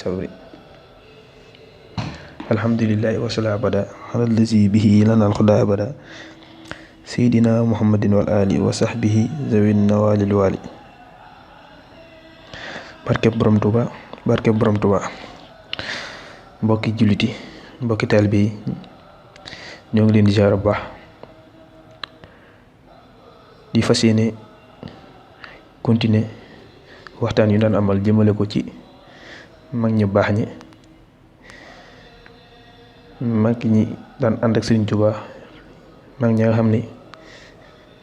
sabri alhamdulillahi wasala abada ala allazi bihi lana alxuda abada seydina muhammadin wal ali wa sahbihi zawin nawalil wali barkeb borom Tuuba mbokki julliti mbokki taalibe yi ñoo ngi leen di ziar bu baax di fas yéene continuer waxtaan yu daan amal jëmale ko ci mag ñu baax ñi mag ñi daan ànd ak Sëriñ Tuuba mag ñi nga xam ni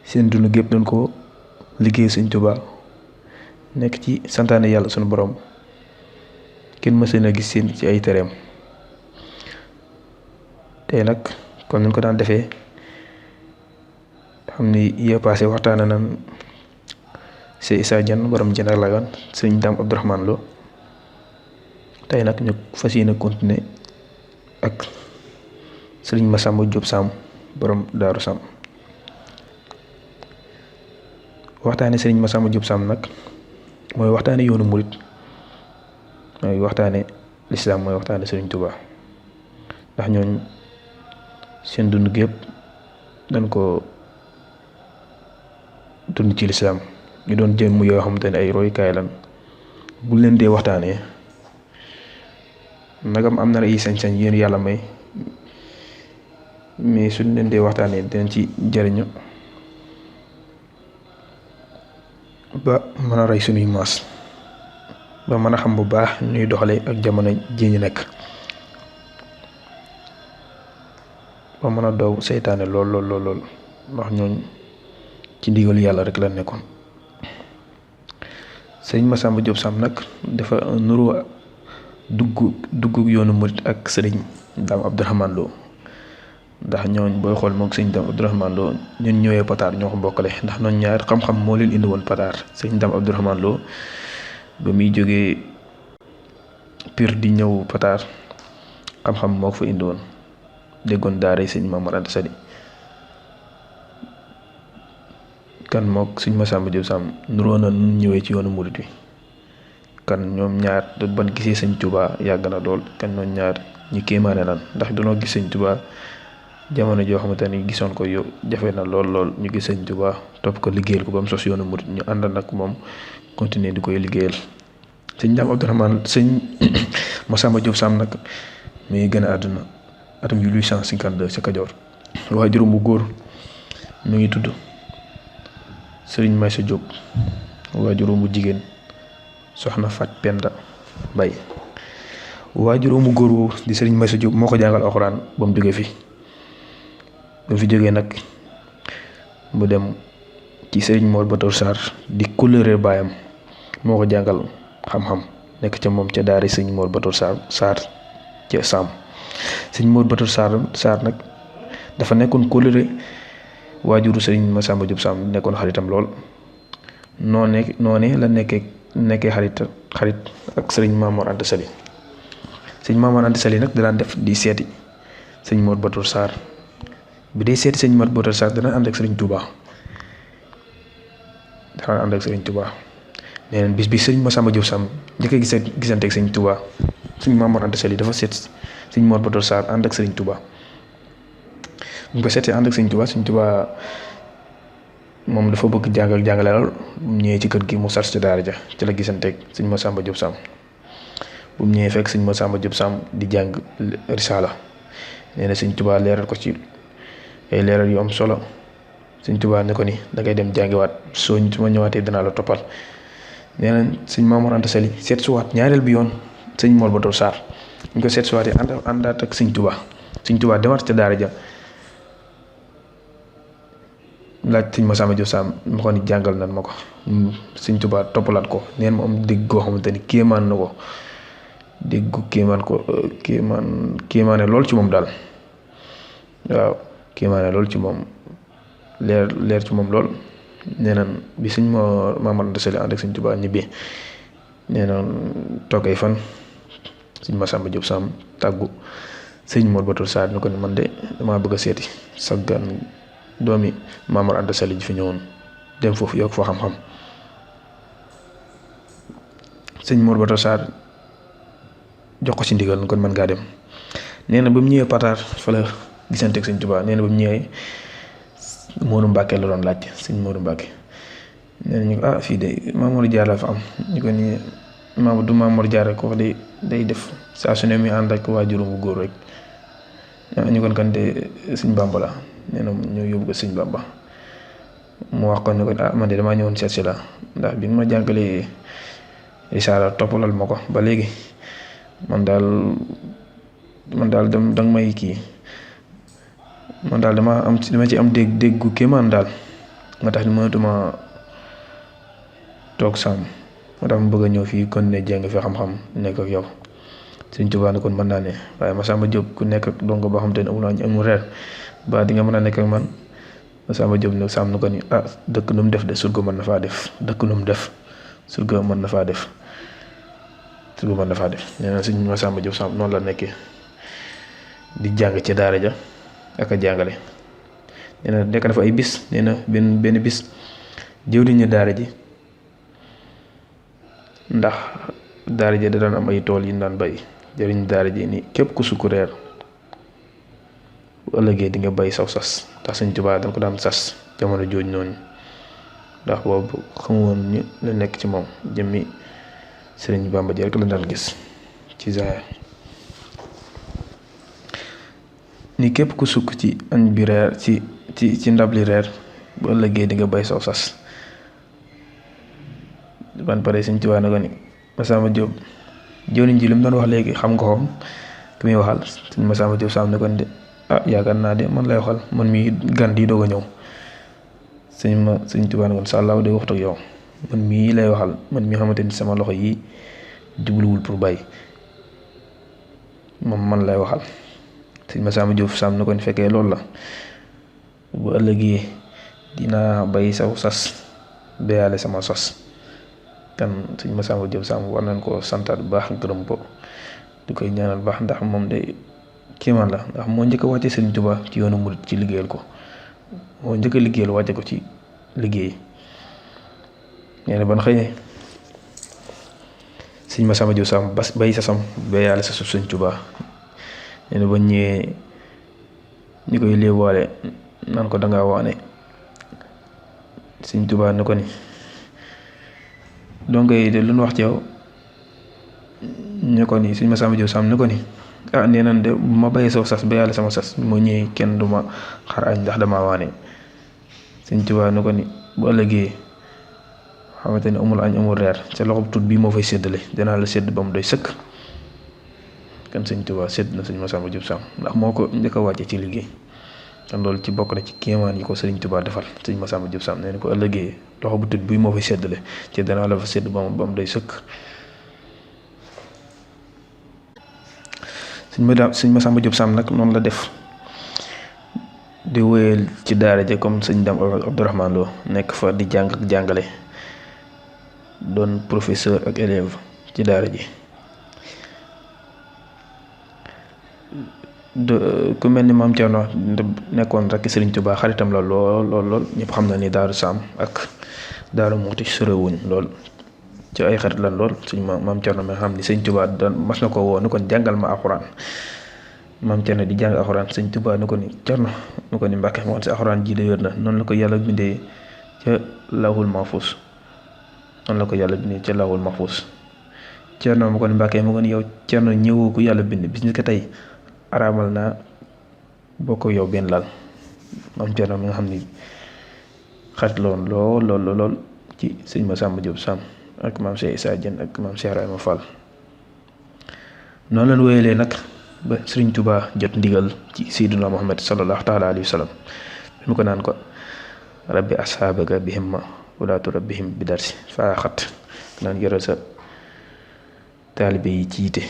seen dund gépp doon ko liggéey Sëriñ Tuuba nekk ci santaane yàlla sunu borom kenn mësee na gis seen ci ay tereem tey nag kon ñu ko daan defee xam ni yee passé waxtaana nan Cheikh Issa Diène borom Diène ak Lagan sëriñ Dame Abdourahmane Lo tey nag ñu fas yéene continuer ak sëriñ Massamba Diop Sam borom Daaru Sam waxtaane sëriñ Massamba Diop Sam nag mooy waxtaane yoonu murit mooy waxtaane lislaam mooy waxtaane sëriñ Tuuba ndax ñooñ seen dund gépp dañ ko dund ci lislaam ñu doon jëm yoo xamante ne ay royukaay lan bu leen dee waxtaanee nagam am na ay sañ-sañ yéen yàlla may mais suñ leen dee waxtaanee dinañ ci jariñu ba mën a rey suñuy maas ba mën a xam bu baax ñuy doxale ak jamono ji ñu nekk ba mën a doow seytaane lool ndax ñooñ ci ndigal yàlla rek la nekkoon. sëriñ Massamba Diop Sam nag dafa nuru dugg yoonu murit ak sëriñ Dame Abdourahmane Lo ndax ñooñ booy xool moom sëriñ Dame Abdourahmane Lo ñun ñëwee Pataar ñoo ko bokkale ndax noonu ñaar xam-xam moo leen indi woon Pataar. sëriñ Dame Abdourahmane Lo ba muy jógee Pire di ñëw Pataar xam-xam moo ko fa indi woon déggoon daara sëñ Maam Mor Anta Sali kan mook sëñ Massamba Diop Sam nuroo na nun ñëwee ci yoonu murit wi kan ñoom ñaar ban gisee sëñ Tuuba yàgg na lool kan ñoom ñaar ñu kéemaane lan ndax dañoo gis sëñ Tuuba jamono joo xamante ni gisoon ko yow jafe na lool ñu gis sëñ Tuuba topp ko liggéeyal ko ba mu sos yoonu murit ñu ànd nag moom continuer di koy liggéeyal. sëñ Dame Abdourahmane sëñ Massamba Diop Sam nag mi ngi gën a àdduna atum 1852 ca Kajoor waajuram bu góor mu ngi tudd sëriñ Maysa Diop waajuram bu jigéen soxna Fat Penda Bay waajuram bu góor di sëriñ Maysa Diop moo ko jàngal alxuraan ba mu jógee fi ba fi jógee nag mu dem ci sëriñ Mor Batoor Sarr di kóllëre baayam moo ko jàngal xam-xam nekk ca moom ca daara sëriñ Mor Batoor Sarr ca Sam sëriñ Mor Batoor Sarr nag dafa nekkoon kóllëre waajuru sëriñ Massamba Diop Sam nekkoon xaritam lool noonee la nekkee xarit ak sëriñ Maam Mor Anta Sali sëriñ Maam Mor Anta Sali nag daan def di seeti sëriñ Mor Batoor Sarr bi day seeti sëriñ Mor Batoor Sarr dana ànd ak sëriñ Touba nee neen bis bi sëriñ Massamba Diop Sam njëkk a gisante ak sëriñ Touba sëriñ Maam Mor Anta Sali dafa seet sëriñ Mor Batoor Sarr ànd ak sëriñ Touba bu ko seetee ànd ak sëriñ Touba moom dafa bëgg jàng ak jàngale lool bu mu ñëwee ci kër gi mu sars ci daara ja ci la gisanteeg sëriñ Massamba Diop Sam bu mu ñëwee fekk sëriñ Massamba Diop Sam di jàng risaala nee na sëriñ Touba leeral ko ci ay leeral yu am solo sëriñ Touba ne ko ni dangay dem jàngiwaat su ma ñëwaatee danaa la toppal. nee na sëñ Maam Mor Anta Sali seet suwaat ñaareel bi yoon sëñ Mor Batoor Sarr ñu ko seet suwaatee àndaat ak sëñ Touba demaat ca daara ja laaj sëñ Massamba Diop Sam ma ko ni jàngal nan ma ko sëñ Touba toppalaat ko neen ma am dégg goo xamante ni kéemaan na ko déggu kéemaane lool ci moom daal waaw kéemaane lool ci moom leer ci moom lool. nee naan bi sëñ Maam Mor Anta Sali ànd ak sëñ Touba ñibbi nee naan toog ay fan sëñ Massamba Diop Sam tàggu sëñ Mor Batoor Sarr ni ko ni man de damaa bëgg a seeti saggan doomi Maam Mor Anta Sali ji fi ñëwoon dem foofu yokk fa xam-xam sëñ Mor Batoor Sarr jox ko ci ndigal kon mën ngaa dem. nee na ba mu ñëwee Pataar fa la gisanteeg sëñ Tuubaa. nee na ba mu ñëwee Moodu Mbàkke la doon laaj sëñ Moodu Mbàkke. nee na ñu ko fii de Mamour Diarra fa am ñu ko nii du Mamour Diarra ko day def saa su ne mi ànd ak waajuram bu góor rek. ñu kon kan de sëñ Bàmba la. nee na ñoo yóbbu ko sëñ Bàmba mu wax ko ne ko man de damaa ñëwoon seet si la ndax bi ma jàngalee risaala toppalal ma ko ba léegi man daal danga may kii man daal dama ci am déggu kéemaan daal ma tax mënatuma toog sàmm moo tax mu bëgg a ñëw fii kon ne jàng fi xam-xam nekk ak yow. Sëñ Tuubaa ne kon mën naa ne waaye Masamba Diop ku nekk ak dongo boo xam te ne amul reer ba di nga mën a nekk ak man. Masamba Diop nag sàmm na ko ni dëkk nu mu def de surga mën na faa def dëkk nu mu def surga mën na faa def nee na sëñ Masamba Diop sàmm noonu la nekkee di jàng ci daara ja ak a jàngale. nee na nekk na fa ay bis nee na benn bis jëwriñu daara ji ndax daara ji da daan am ay tool yi daan bay jëwriñu daara ji ni képp ku sukk reer bu ëllëgee di nga bay saw sas ndax sëñ Tuubaa dañ ko daan sas jamono jooj noonu ndax boobu xamoon ñu la nekk ci moom jëmmi Sëriñ Bàmba ji rek la daan gis ci zaahir ni képp ku sukk ci añ bi reer ci ndab li reer bu ëllëgee di nga bay saw sas. ban pare sëñ Tuubaa na ko ni Masamba Diop jëwriñ ji li mu doon wax léegi xam nga ko ki muy waxal sëñ Masamba Diop Samb ne ko de yaakaar naa de man lay waxal man mii gan di doog a ñëw. sëñ Tuubaa ne ko sàllaaw day waxtu ak yow man mii lay waxal man mii xamante ni sama loxo yi jubluwul pour bay moom man lay waxal. sëñ Masamba Diop Samb ne ko ni fekkee loolu la bu ëllëgee dinaa bay saw sas béyaale sama sos. kan sëñ Masamba Diop Samb war nañ koo santaat bu baax gërëm ko di koy ñaanal baax ndax moom de kéemaan la ndax moo njëkk a wàcce Sëriñ Tuubaa ci yoonu murit ci liggéeyal ko moo njëkk a liggéeyal wàcce ko ci liggéey. nee na ban xëyee sëñ Masamba Diop Samb bay sasam béyaale sa suuf Sëriñ Tuubaa. nee na ba ñëwee ñu koy léewaale naan ko dangaa waane Sëriñ Tuubaa ne ko ni donc de lu ñu wax ci yow ñu ko ni sëñ Masamba Diop Samb ne ko ni nee nañ de bu ma bàyyee saw sas ba yàlla sama sas moo ñëwee kenn du ma xar añ ndax damaa waane. sëñ Tuubaa ne ko ni bu ëllëgee xamante ni amul añ amul reer ca loxo tut bii moo fay séddale danaa la sédd ba mu doy sëkk. kan sëñ Tuubaa sédd na sëñ Masamba Diop Samb ndax moo ko njëkk a wàcce ci liggéey kon loolu ci bokk na ci kéemaan yi ko sëriñ Tuubaa defal sëñ Masamba Diop Samb nee na ko ëllëgee loxo bu tut bii moo fay séddale ci danaa la fa sédd ba mu doy sëkk. sëñ Masamba Diop Samb nag noonu la def di wéyal ci daara ja comme sëñ Dame Abdourahmane Lo nekk fa di jàng ak jàngale doon professeur ak élève ci daara ji. ku mel ni maam Thierno nekkoon rek Sëriñ Tuubaa xaritam la lool ñëpp xam na ni Daaru Saam ak Daaru Muxti sorewuñ lool ci ay xarit lan lool suñ maam Thierno mi nga xam ni Sëriñ Tuubaa daan mas na ko woo ni kon jàngal ma alxuraan maam Thierno di jàng alxuraan Sëriñ Tuubaa ni ko ni Thierno ni ko ni Mbàkke moo si alxuraan ji de wér na noonu la ko yàlla bindee ca lawhul mahfuus Thierno mu ko ni Mbàkke mu ko ni yow Thierno ñëwoo ko yàlla bind bis ni ko tey araamal naa bokk yow benn lal maam Thierno mi nga xam ni xarit la woon lool ci sëñ Masamba Diop Samb ak maam Cheikh Issa Diène ak maam Cheikh Ibrahima Fall. noonu leen wéyalee nag ba Sëriñ Tuubaa jot ndigal ci Seydina Muhammad sallallahu taala alayhi wa sallam bi mu ko naan ko rabbi ashaabaka bi himma wala turabbihim bi darsi faaxat naan yoral sa taalibe yi ci yite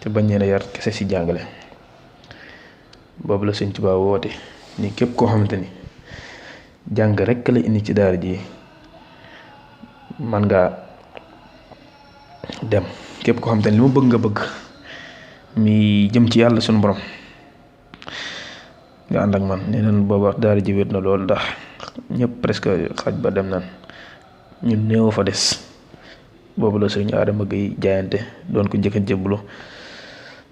te bañ leen a yar kese si jàngale. boobu la Sëñ Tuubaa woote ni képp koo xamante ni jàng rekk la indi ci daara ji man ngaa dem képp koo xamante ni li mu bëgg nga bëgg mi jëm ci yàlla sunu borom nga ànd ak man. nee nañ booba daara ji wér na lool ndax ñëpp presque xaj ba dem nan ñu néew fa des. boobu la Sëriñ Adama Gueye jaayante doon ko njëkk a jébbalu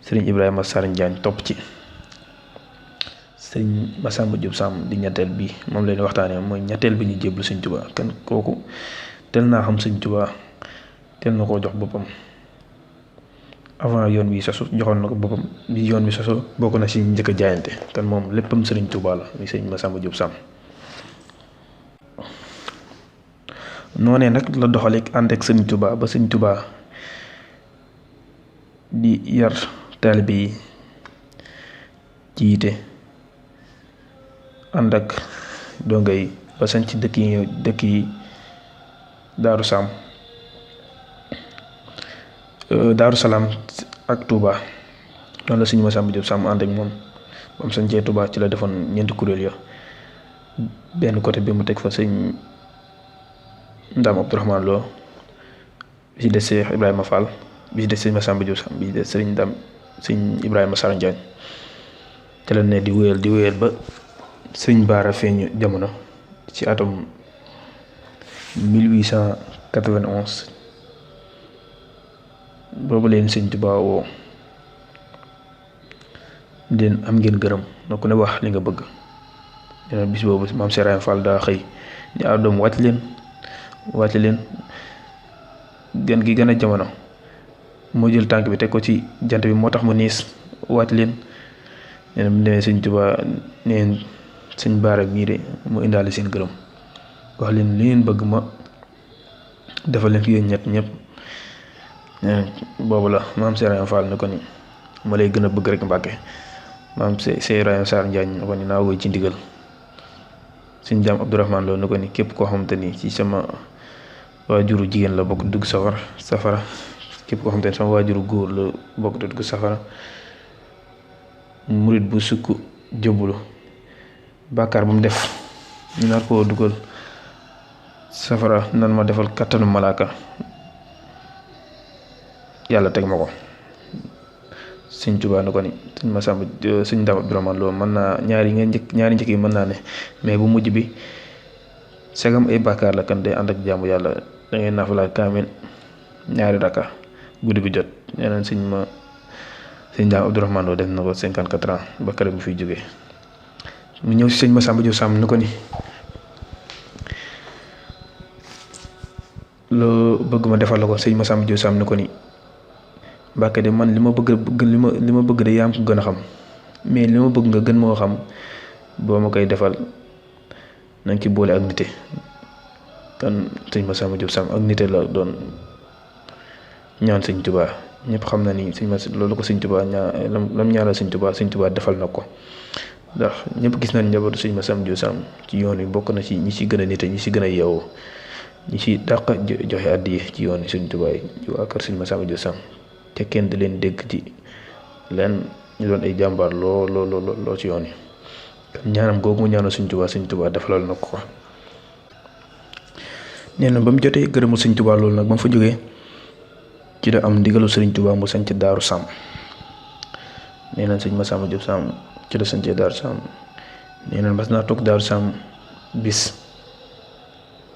sëriñ Ibrahima Sarr Njaañ topp ci sëriñ Massamba Diop Sam di ñetteel bi moom leen waxtaanee mooy ñetteel bi ñu jéblu sëñ Tuubaa kan kooku tel naa xam sëñ Tuubaa teel na koo jox boppam avant yoon wi sosu joxoon na ko boppam bi yoon wi sosu bokk na ci njëkk a jaayante kan moom léppam sëriñ Tuubaa la muy sëñ Massamba Diop Sam noonee nag la doxaleek ànd ak sëriñ Tuubaa ba sëñ Tuubaa di yar taalibe yi jiite ànd ak donga yi ba sañ ci dëkk yi Daaru Salaam ak Touba noonu la sëñ Massamba Diop Sam ànd ak moom ba mu sañcee Touba ci la defoon ñeenti kuréel ya benn côté bi mu teg fa sëñ Ndam Abdourahmane Lo bi ci des Cheikh Ibrahima Fall bi ci des sëñ Massamba Diop Sam bi ci des sëñ Ibrahima Sarr Njaañ te la ne di wéyal ba sëñ Baara feeñu jamono ci atum 1891 boobu leen sëñ Tuubaa woo leen am ngeen gërëm na ku ne wax li nga bëgg dina bis boobu maam Serigne Fall daa xëy ni doom wàcc leen gën gi gën a jamono moo jël tànk bi teg ko ci jant bi moo tax mu niis wàcc leen nee na mu demee sëñ Tuubaa neen sëñ Baara mii de mu indaale seen gërëm wax leen li ngeen bëgg ma defal leen ko yéen ñëpp boobu la maam Serigne Fall ni ko ni ma lay gën a bëgg rek Mbàkke maam Serigne Sarr Njaañ ni ko ni naa woy ci ndigal sëñ Daam Abdourahmane Lo ni ko ni képp koo xamante ni ci sama waajuru jigéen la bokk dugg safara képp koo xamante ni sama waajuru góor la bokk dugg safara murit bu sukk jëmbulu bàkkaar bu mu def ñu nar koo dugal safara nan ma defal kattanu malaaka yàlla teg ma ko sëñ Tuubaa ni ko ni sëñ Massamba sëñ Daam Abdourahmane Lo mën naa ñaari njëkk yi mën naa ne mais bu mujj bi segam ay bàkkaar la kan day ànd ak jaamu yàlla da ngay naafila kaamil ñaari rakka guddi gu jot nee nañ sëñ Daam Abdourahmane Lo def na ko 54 ans ba kër bu fiy jógee mu ñëw si sëñ Massamba Diop Sam ni ko ni loo bëgg ma defal la ko sëñ Massamba Diop Sam ni ko ni Mbàkke de man li ma bëgg de yaa ko gën a xam mais li ma bëgg nga gën moo xam boo ma koy defal nañ ci boole ak nite kan sëñ Massamba Diop Sam ak nite la doon ñaan sëñ Tuubaa ñëpp xam na ni loolu ko sëñ Tuubaa lam ñaanal sëñ Tuubaa defal na ko ndax ñëpp gis nañ njabootu sëñ Massamba Diop Sam ci yoon wi bokk na ci ñi ci gën a nite ñi ci gën a yeewoo ñi ci dàq joxe addiya ci yoon wi sëñ Tuubaa yi waa kër sëñ Massamba Diop Sam te kenn di leen dégg ci leen ñu doon ay jàmbaar loo ci yoon yi kon ñaanam googu mu ñaanal sëñ Tuubaa defalal na ko nee na ba mu jotee gërëmul sëñ Tuubaa loolu nag ba mu fa jógee ci da am ndigalu sëriñ Tuubaa mu sanc Daaru Sam nee na sëñ Massamba Diop Sam ci la sancee Daaru Sam nee na mas naa toog Daaru Sam bis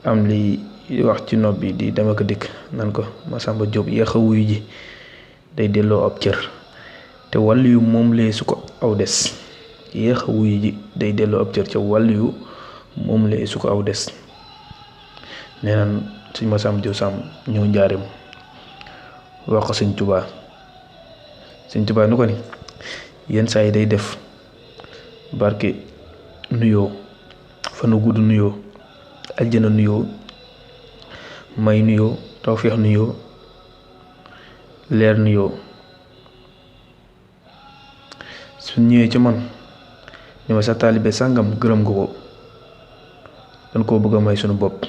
am li wax ci nopp bi di dem ak dikk nan ko Massamba Diop yéex a wuyu ji day delloo ab cër te wàll yu moom lee su ko aw des yéex a wuyu ji day delloo ab cër ca wàll yu moom lee su ko aw des nee na sëñ Massamba Diop Sam ñëw njaareem wax ko sëñ Tuubaa ni ko ni yenn saa yi day def barke nuyoo fanu gudd nuyoo aljana nuyoo may nuyoo tawfeex nuyoo leer nuyoo su ñëwee ci man ni ma sa taalibe sàngam gërëm nga ko dañ koo bëgg a may sunu bopp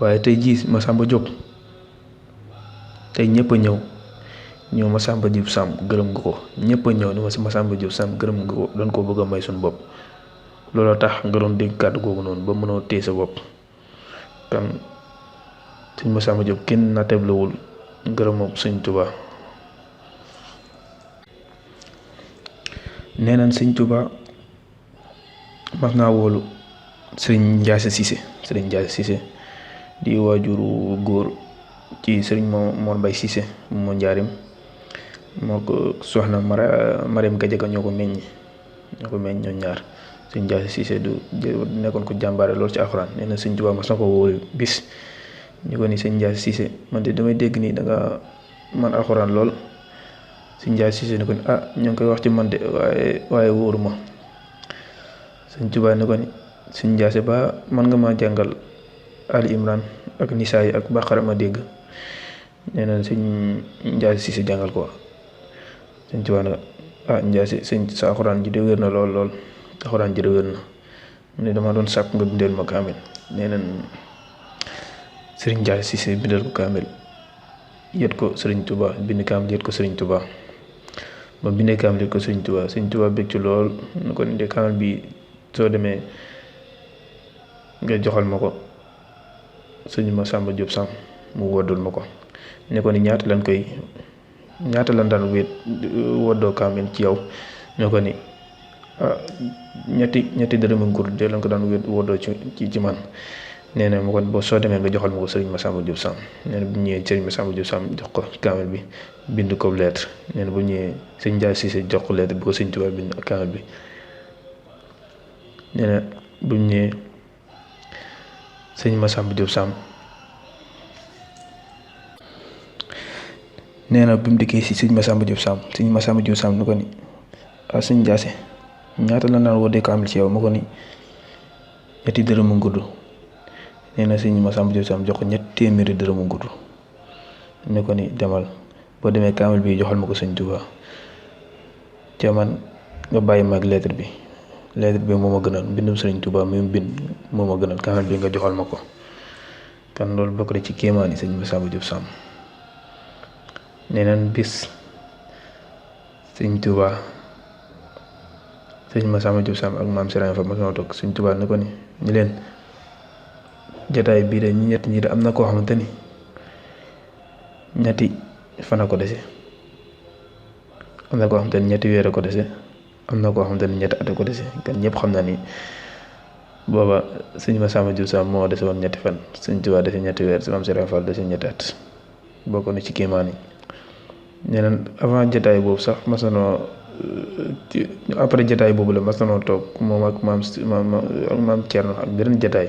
waaye tey jii Massamba Diop tey ñëpp a ñëw Massamba Diop Sam gërëm nga ko ñëpp a ñëw ni ma si Massamba Diop Sam gërëm nga ko dañ koo bëgg a may sunu bopp looloo tax nga doon dégg kàddu googu noonu ba mënoo téye sa bopp kan sëñ Massamba Diop kenn na teblawul ngërëmam sëñ Tuubaa nee nañ sëñ Tuubaa mas naa woolu sëriñ Njaase Siise di waajuru góor ci sëriñ Mor Mbay Siise moo njaarim moo ko soxna Mariam Gadiaga ñoo ko meññ ñoom ñaar. sëñ Ndiassé Cissé du nekkoon ko jàmbaare loolu ci alxuraan nee na sëñ Tuubaa mas na ko woo bis ñu ko ni sëñ Ndiassé Cissé man de damay dégg nii da nga man alxuraan lool sëñ Ndiassé Cissé ni ko ni ñu ngi koy wax ci man de waaye wóoru ma sëñ Tuubaa ni ko ni sëñ Ndiassé ba man nga ma jàngal Ali Imran ak Nisaa yi ak Baqara ma dégg nee na sëñ Ndiassé Cissé jàngal ko sëñ Tuubaa ne Ndiassé sëñ sa alxuraan ji de wér na lool alxuraan ji de wér na mu ne dama doon sàkk nga bindeel ma kaamil nee nañ sëriñ Ndiassé Cissé bindal ko kaamil yët ko sëriñ Touba bind kaamil yët ko sëriñ Touba ba bindee kaamil yët ko sëriñ Touba bég ci lool nu ko de kaamil bi soo demee nga joxal ma ko sëñ Massamba Diop Sam mu woddul ma ko ne ko ni ñaata lan daan woddoo kaamil ci yow ñoo ko ni ñetti dërëmu nguur de lañ ko daan woddoo ci man nee na ma kon boo soo demee nga joxal ma ko sëriñ Massamba Diop Sam nee na bu ñëwee sëriñ Massamba Diop Sam jox ko kaamil bi bind ko lettre nee na bu ñëwee sëñ Ndiassé Cissé jox ko lettre bi ko sëñ Tuubaa bind kaamil bi nee na bu ñëwee sëñ Massamba Diop Sam nee na bi mu dikkee si sëñ Massamba Diop Sam ni ko ni sëñ Ndiassé ñaata la naan woddee kaamil ci yow ma ko ni ñetti dërëmu ngudd nee na sëñ Massamba Diop Sam jox ko 300 dërëmu ngudd ne ko ni demal boo demee kaamil bi joxal ma ko sëñ Tuubaa ca man nga bàyyi ma ak lettre bi moo ma gënal mbindum sëriñ Tuubaa mi mu bind moo ma gënal kaamil bi nga joxal ma ko kan loolu bokk na ci kéemaani sëñ Massamba Diop Sam nee nañ bis sëñ Massamba Diop Sam ak maam Serigne Fall ma sama toog sëñ Tuubaa ne ko ni leen jataay bii de ñett ñi de am na koo xamante ni ñetti fan a ko dese am na koo xamante ni ñetti weer a ko dese am na koo xamante ni ñetti at a ko dese kan ñëpp xam na ni booba sëñ Massamba Diop Sam moo dese woon ñetti fan sëñ Tuubaa dese ñetti weer si maam Serigne Fall dese ñetti at bokk na ci kéemaan yi nee na avant jataay boobu sax mas nanoo après jataay boobu la mas nanoo toog moom ak maam Thierno ak beneen jataay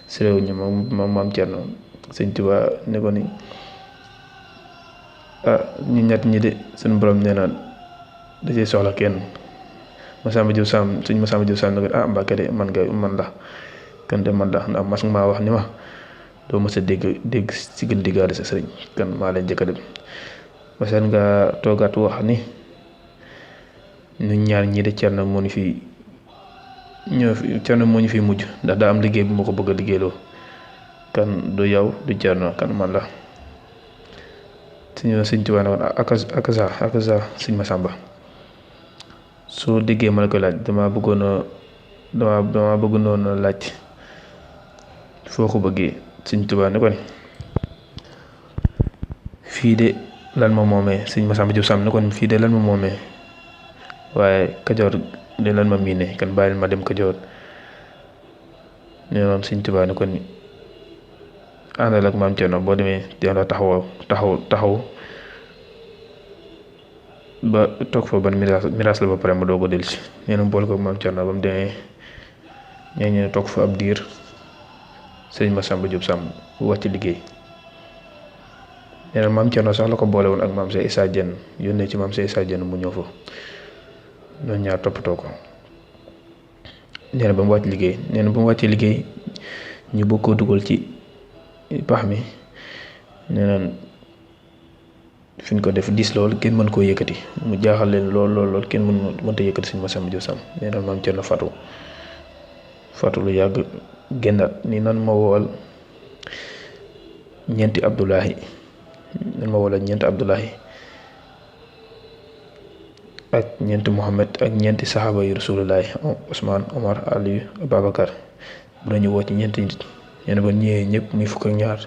si réew ñi moom maam Thierno sëñ Tuubaa ne ko ni ñu ñett ñi de suñu borom nee na da cee soxla kenn Massamba Diop Sam sëñ Massamba Diop Sam ne ko Mbàkke de man la kan de man la ndax mas nga maa wax ni ma doo mës a dégg sigil diggaale sa sëriñ kan maa leen njëkk a dem maseen nga toogaat wax ni ñun ñaar ñii de Thierno moo ñu fi mujj ndax daa am liggéey bu ma ko bëgg a liggéeyloo kan du yow du Thierno kan man la sëñ Tuubaa ne woon akasa sëñ Massamba soo déggee ma la koy laaj dama bëgg noonu laaj foo ko bëggee sëñ Tuubaa ne ko ni fii de lan ma moomee sëñ Massamba Diop Sam ne ko ni fii de lan ma moomee waaye Kajoor de lan ma miine kan bàyyil ma dem Kajoor ne noonu sëñ Tuubaa ne ko ni àndal ak maam Thierno boo demee dina la taxaw ba toog fa ban miraas la ba pare ma doog a dellusi nee na boole ko maam Thierno ba mu demee ñee toog fa ab diir sëñ Massamba Diop Sam wàcc liggéey nee na maam Thierno sax la ko boole woon ak maam Cheikh Issa Diène yónnee ci maam Cheikh Issa Diène mu ñëw fa ñoom ñaar toppatoo ko nee na ba mu wàccee liggéey ñu bëgg koo dugal ci pax mi nee na fi ñu ko def diis lool kenn mën koo yëkkati mu jaaxal leen lool kenn mënta yëkkati sëñ Massamba Diop Sam nee na maam Thierno fatu lu yàgg génnaat ni nan ma woowal ñeenti Abdoulahi ak ñeenti Muhammad ak ñeenti saxaaba yu Rasulullahi Ousmane Omar Aliou Babacar bu nañu woo ci ñeenti nit nee na ba ñëwee ñëpp muy fukk ak ñaar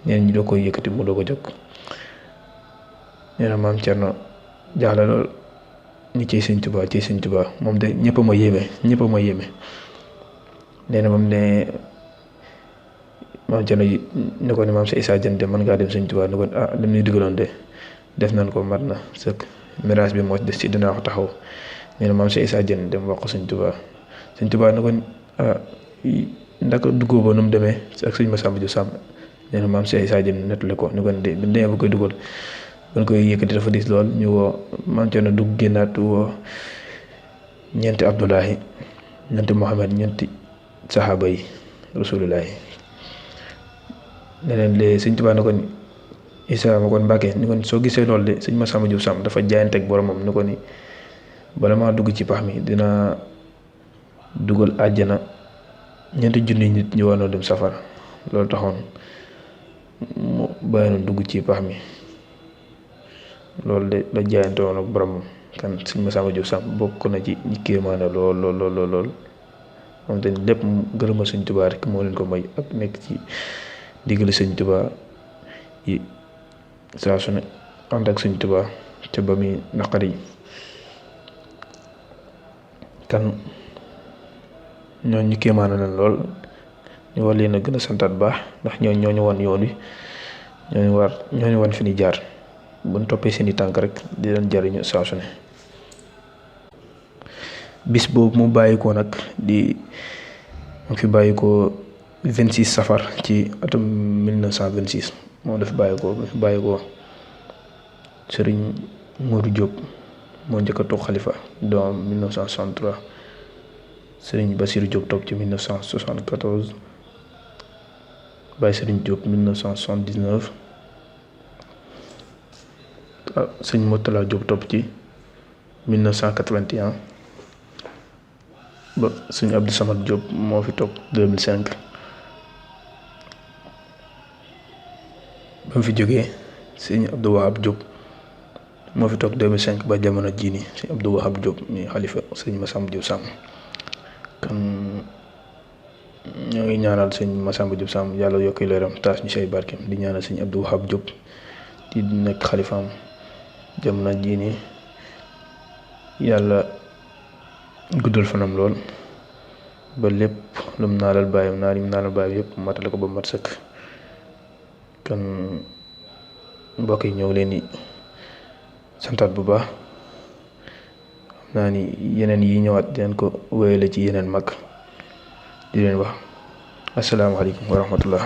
ñeen ñi doo koy yëkkati mu doo ko jóg nee na maam Thierno jaaxle lool ni ciy sëñ Tuubaa moom de ñëpp a ma yéeme nee na moom ne maam Thierno ne ko ne maam Cheikh Issa Diène de mën ngaa dem sëñ Tuubaa ne ko lim ñuy digaloon de def nañ ko mat na sëkk miraas bi moo ci des ci dinaa ko taxaw nee na maam Cheikh Issa Diène dem wax ko sëñ Tuubaa ne ko ndaka duggoo ba nu mu demee ak sëñ Massamba Diop Samb nee na maam Cheikh Issa Diène nettali ko ni ko de bi demee ba koy dugal ban koy yëkkati dafa diis lool ñu woo maam Thierno dugg génnaat woo ñeenti Abdoulahi ñeenti Mohamed ñeenti saxaaba yi rasulullahi ne leen de sëñ Tuubaa ne ko Issa ma kon Mbàkke ni kon soo gisee loolu de sëñ Massamba Diop Samb dafa jaayanteeg boromam ni ko ni bala maa dugg ci pax mi dina dugal àjjana ñeenti junni nit ñu war na dem safara loolu taxoon mu bàyyi na dugg ci pax mi loolu de la jaayante woon ak boromam kan sëñ Massamba Diop Samb bokk na ci ñi kéemaane lool moom te lépp gërëmal sëñ Tuubaa rek moo leen ko may ak nekk ci diggali sëñ Tuubaa yi saa su ne ànd ak sëñ Tuubaa ca ba muy naqari kan ñooñu kéemaane leen lool ñu war leen a gën a santaat baax ndax ñooñu wan yoon wi ñooñu wan fi ni jaar buñ toppee seeni tànk rek di leen jariñu saa su ne bis boobu mu bàyyi ko nag mu fi bàyyi ko 26 safar ci atum 1926 moom dafa bàyyi ko Sëriñ Modou Diop moo njëkk a toog xalifa doom 1963 Sëriñ Bassirou Diop toog ci 1974 Baye Sëriñ Diop 1979 Sëriñ Mourtala Diop topp ci 1981 ba Sëriñ Abdou Samad Diop moo fi toog 2005 ba mu fi jógee Sëriñ Abdou Wahab Diop moo fi toog 2005 ba jamono jii nii Sëriñ Abdou Wahab Diop mi xalifa Sëriñ Massamba Diop Samb kan ñoo ngi ñaanal Sëriñ Massamba Diop Samb yàlla yokk leeram taas ñu say barkeem di ñaanal Sëriñ Abdou Wahab Diop di nekk xalifaam jamono jii nii yàlla guddal fanam lool ba lépp lum naalal bàyyam yëpp matale ko ba mat sëkk kan mbokk yi ñëw leen di santaat bu baax xam naa ni yeneen yi ñëwaat di leen ko wéyale ci yeneen mag di leen wax asalaamaaleykum wa rahmatullah